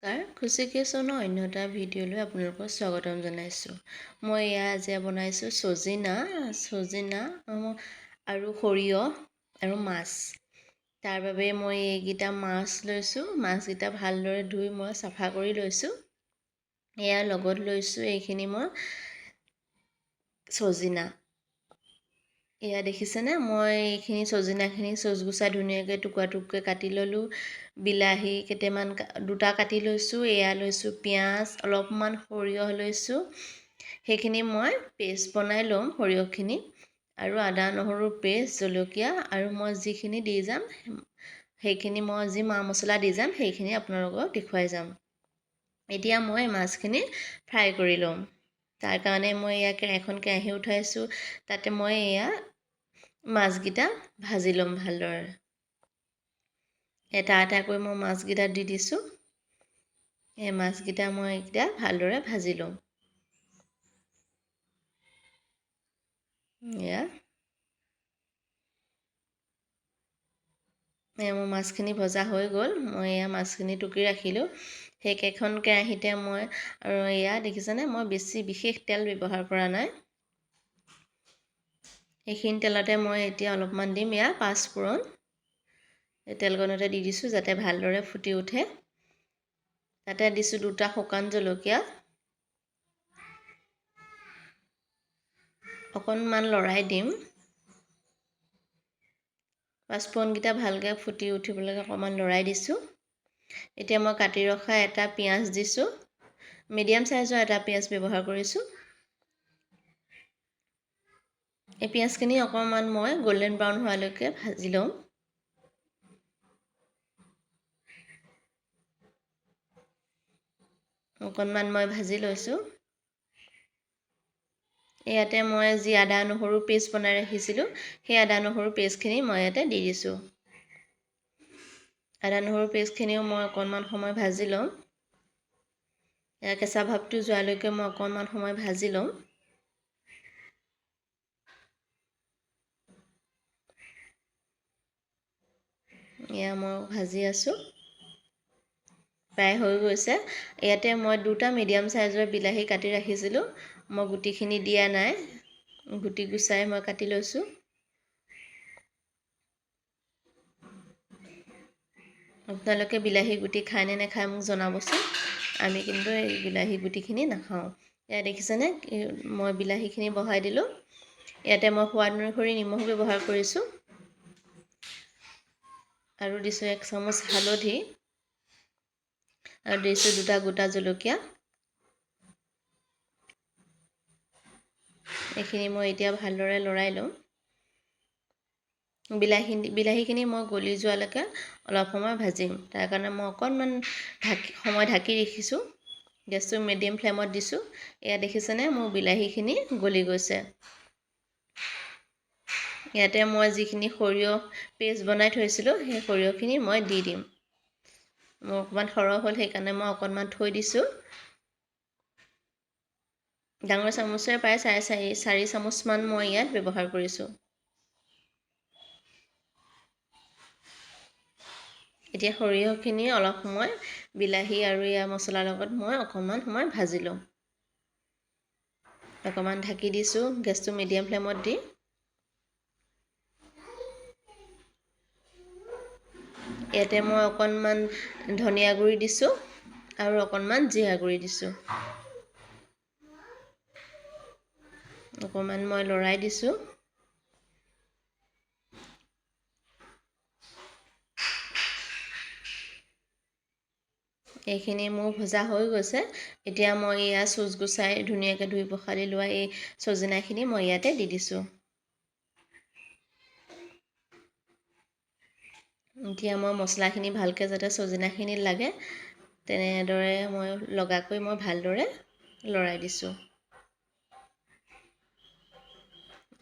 নমস্কাৰ, খুচি কিচেনৰ অন্য এটা ভিডিঅ'লৈ আপোনালোকক স্বাগতম জনাইছোঁ। মই এয়া আজি বনাইছোঁ ছজিনা আৰু সৰিয়হ আৰু মাছ। তাৰ বাবে মই এইকেইটা মাছ লৈছোঁ। মাছকেইটা ভালদৰে ধুই মই চাফা কৰি লৈছোঁ। এয়া লগত লৈছোঁ এইখিনি মই ছজিনা। এয়া দেখিছেনে, মই এইখিনি ছজিনাখিনি চুঁচ গুচাই ধুনীয়াকৈ টুকুৰা টুকুৰকৈ কাটি ল'লোঁ। বিলাহী কেইটামান দুটা কাটি লৈছোঁ। এয়া লৈছোঁ পিঁয়াজ, অলপমান সৰিয়হ লৈছোঁ। সেইখিনি মই পেষ্ট বনাই ল'ম সৰিয়হখিনি, আৰু আদা নহৰু পেষ্ট, জলকীয়া, আৰু মই যিখিনি দি যাম সেইখিনি মই যি মা মছলা দি যাম সেইখিনি আপোনালোকক দেখুৱাই যাম। এতিয়া মই মাছখিনি ফ্ৰাই কৰি ল'ম। তাৰ কাৰণে মই এয়া এখন কেৰাহী উঠাইছোঁ। তাতে মই এয়া মাছকেইটা ভাজি ল'ম ভালদৰে। এটা এটাকৈ মই মাছকেইটা দি দিছোঁ। এই মাছকেইটা মই এতিয়া ভালদৰে ভাজি ল'ম। এয়া মোৰ মাছখিনি ভজা হৈ গ'ল। মই এয়া মাছখিনি টুকি ৰাখিলোঁ সেইকেইখন কেৰাহীতে। মই আৰু এয়া দেখিছেনে, মই বেছি বিশেষ তেল ব্যৱহাৰ কৰা নাই। সেইখিনি তেলতে মই এতিয়া অলপমান দিম এয়া পাঁচফোৰণ। এই তেলকণতে দি দিছোঁ যাতে ভালদৰে ফুটি উঠে। তাতে দিছোঁ দুটা শুকান জলকীয়া। অকণমান লৰাই দিম। পাঁচফোৰণকেইটা ভালকৈ ফুটি উঠিবলৈকে অকণমান লৰাই দিছোঁ। এতিয়া মই কাটি ৰখা এটা পিঁয়াজ দিছোঁ। মিডিয়াম চাইজৰ এটা পিঁয়াজ ব্যৱহাৰ কৰিছোঁ। এই পিঁয়াজখিনি অকণমান মই গল্ডেন ব্ৰাউন হোৱালৈকে ভাজি ল'ম। অকণমান মই ভাজি লৈছোঁ। ইয়াতে মই যি আদা নহৰু পেষ্ট বনাই ৰাখিছিলোঁ, সেই আদা নহৰু পেষ্টখিনি মই ইয়াতে দি দিছোঁ। আদা নহৰু পেষ্টখিনিও মই অকণমান সময় ভাজি ল'ম। ইয়াৰ কেঁচা ভাৱটো যোৱালৈকে মই অকণমান সময় ভাজি ল'ম। এয়া মই ভাজি আছোঁ, প্ৰায় হৈ গৈছে। ইয়াতে মই দুটা মিডিয়াম চাইজৰ বিলাহী কাটি ৰাখিছিলোঁ। মই গুটিখিনি দিয়া নাই, গুটি গুচাই মই কাটি লৈছোঁ। আপোনালোকে বিলাহী গুটি খায়নে নাখায় মোক জনাবচোন। আমি কিন্তু এই বিলাহী গুটিখিনি নাখাওঁ। এয়া দেখিছেনে, মই বিলাহীখিনি বহাই দিলোঁ। ইয়াতে মই সোৱাদ অনুসৰি নিমখ ব্যৱহাৰ কৰিছোঁ আৰু দিছোঁ 1 চামুচ হালধি আৰু দিছোঁ দুটা গোটা জলকীয়া। এইখিনি মই এতিয়া ভালদৰে লৰাই ল'ম। বিলাহীখিনি মই গলি যোৱালৈকে অলপ সময় ভাজিম। তাৰ কাৰণে মই অকণমান সময় ঢাকি ৰাখিছোঁ। গেছটো মিডিয়াম ফ্লেমত দিছোঁ। এয়া দেখিছেনে, মোৰ বিলাহীখিনি গলি গৈছে। ইয়াতে মই যিখিনি সৰিয়হ পেষ্ট বনাই থৈছিলোঁ, সেই সৰিয়হখিনি মই দি দিম। মোৰ অকণমান সৰহ হ'ল, সেইকাৰণে মই অকণমান থৈ দিছোঁ। ডাঙৰ চামুচেৰে প্ৰায় 4.5 চামুচমান মই ইয়াত ব্যৱহাৰ কৰিছোঁ। এতিয়া সৰিয়হখিনি অলপ সময় বিলাহী আৰু ইয়াৰ মছলাৰ লগত মই অকণমান সময় ভাজি ল'ম। অকণমান ঢাকি দিছোঁ, গেছটো মিডিয়াম ফ্লেমত দি। ইয়াতে মই অকণমান ধনিয়া গুড়ি দিছোঁ আৰু অকণমান জিৰা গুড়ি দিছোঁ। অকণমান মই লৰাই দিছোঁ। এইখিনি মোৰ ভজা হৈ গৈছে। এতিয়া মই এয়া চুঁচ গুচাই ধুনীয়াকৈ ধুই পখালি লোৱা এই ছজিনাখিনি মই ইয়াতে দি দিছোঁ। এতিয়া মই মছলাখিনি ভালকৈ যাতে ছজিনাখিনিত লাগে তেনেদৰে মই লগাকৈ মই ভালদৰে লৰাই দিছোঁ।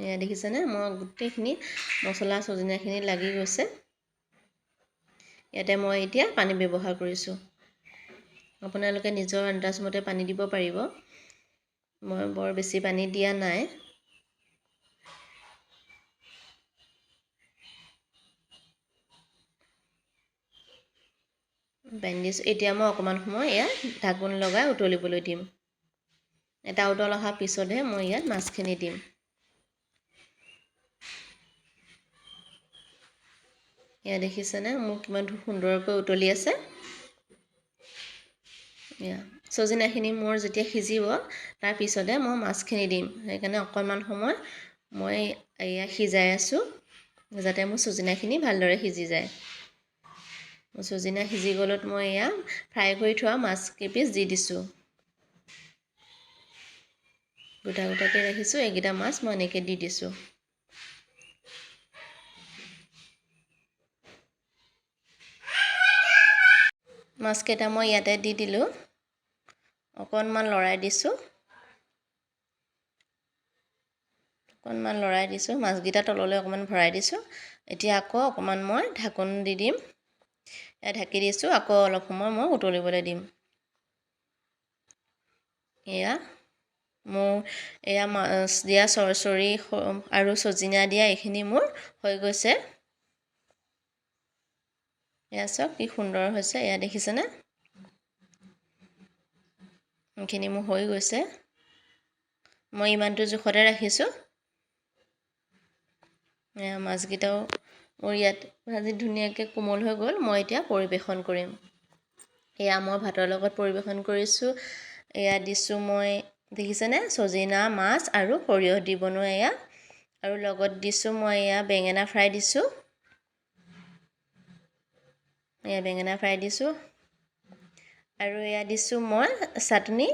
এয়া দেখিছেনে, মই গোটেইখিনি মছলা ছজিনাখিনি লাগি গৈছে। ইয়াতে মই এতিয়া পানী ব্যৱহাৰ কৰিছোঁ। আপোনালোকে নিজৰ আন্দাজমতে পানী দিব পাৰিব। মই বৰ বেছি পানী দিয়া নাই। পানী দিছোঁ। এতিয়া মই অকণমান সময় ইয়াত ঢাকোন লগাই উতলিবলৈ দিম। এটা উতল অহাৰ পিছতহে মই ইয়াত মাছখিনি দিম। এয়া দেখিছেনে মোৰ কিমান সুন্দৰকৈ উতলি আছে। এয়া চজিনাখিনি মোৰ যেতিয়া সিজিব তাৰপিছতে মই মাছখিনি দিম। সেইকাৰণে অকণমান সময় মই এয়া সিজাই আছোঁ, যাতে মোৰ চজিনাখিনি ভালদৰে সিজি যায়। চজিনা সিজি গ'লত মই এয়া ফ্ৰাই কৰি থোৱা মাছ কেইপিচ দি দিছোঁ। গোটা গোটাকৈ ৰাখিছোঁ, এইকেইটা মাছ মই এনেকৈ দি দিছোঁ। মাছকেইটা মই ইয়াতে দি দিলোঁ, অকণমান লৰাই দিছোঁ, অকণমান লৰাই দিছোঁ। মাছকেইটা তললৈ অকণমান ভৰাই দিছোঁ। এতিয়া আকৌ অকণমান মই ঢাকোন দি দিম। ঢাকি দিছোঁ, আকৌ অলপ সময় মই উতলিবলৈ দিম। এয়া মোৰ এয়া মাছ দিয়া চৰচৰি আৰু চজিনা দিয়া এইখিনি মোৰ হৈ গৈছে। এয়া চাওক কি সুন্দৰ হৈছে, এয়া দেখিছেনে? এইখিনি মোৰ হৈ গৈছে। মই ইমানটো জোখতে ৰাখিছোঁ। এয়া মাছকেইটাও মোৰ ইয়াত ভাজি ধুনীয়াকৈ কোমল হৈ গ'ল। মই এতিয়া পৰিৱেশন কৰিম। এয়া মই ভাতৰ লগত পৰিৱেশন কৰিছোঁ। এয়া দিছোঁ মই, দেখিছেনে, চজিনা মাছ আৰু সৰিয়হ দি বনোৱা এয়া, আৰু লগত দিছোঁ মই এয়া বেঙেনা ফ্ৰাই দিছোঁ। এয়া বেঙেনা ফ্ৰাই দিছোঁ। আৰু এয়া দিছোঁ মই চাটনি,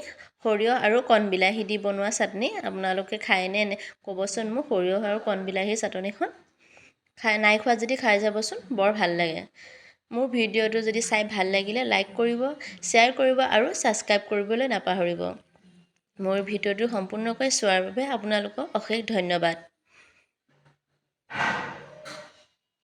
সৰিয়হ আৰু কণ বিলাহী দি বনোৱা চাটনি। আপোনালোকে খায়নে ক'বচোন মোক, সৰিয়হ আৰু কণ বিলাহীৰ চাটনিখন খাই নাই খোৱা যদি খাই যাবচোন, বৰ ভাল লাগে। মোৰ ভিডিঅ'টো যদি চাই ভাল লাগিলে লাইক কৰিব, শ্বেয়াৰ কৰিব আৰু ছাবস্ক্ৰাইব কৰিবলৈ নাপাহৰিব। মোৰ ভিডিঅ'টো সম্পূৰ্ণকৈ চোৱাৰ বাবে আপোনালোকক অশেষ ধন্যবাদ।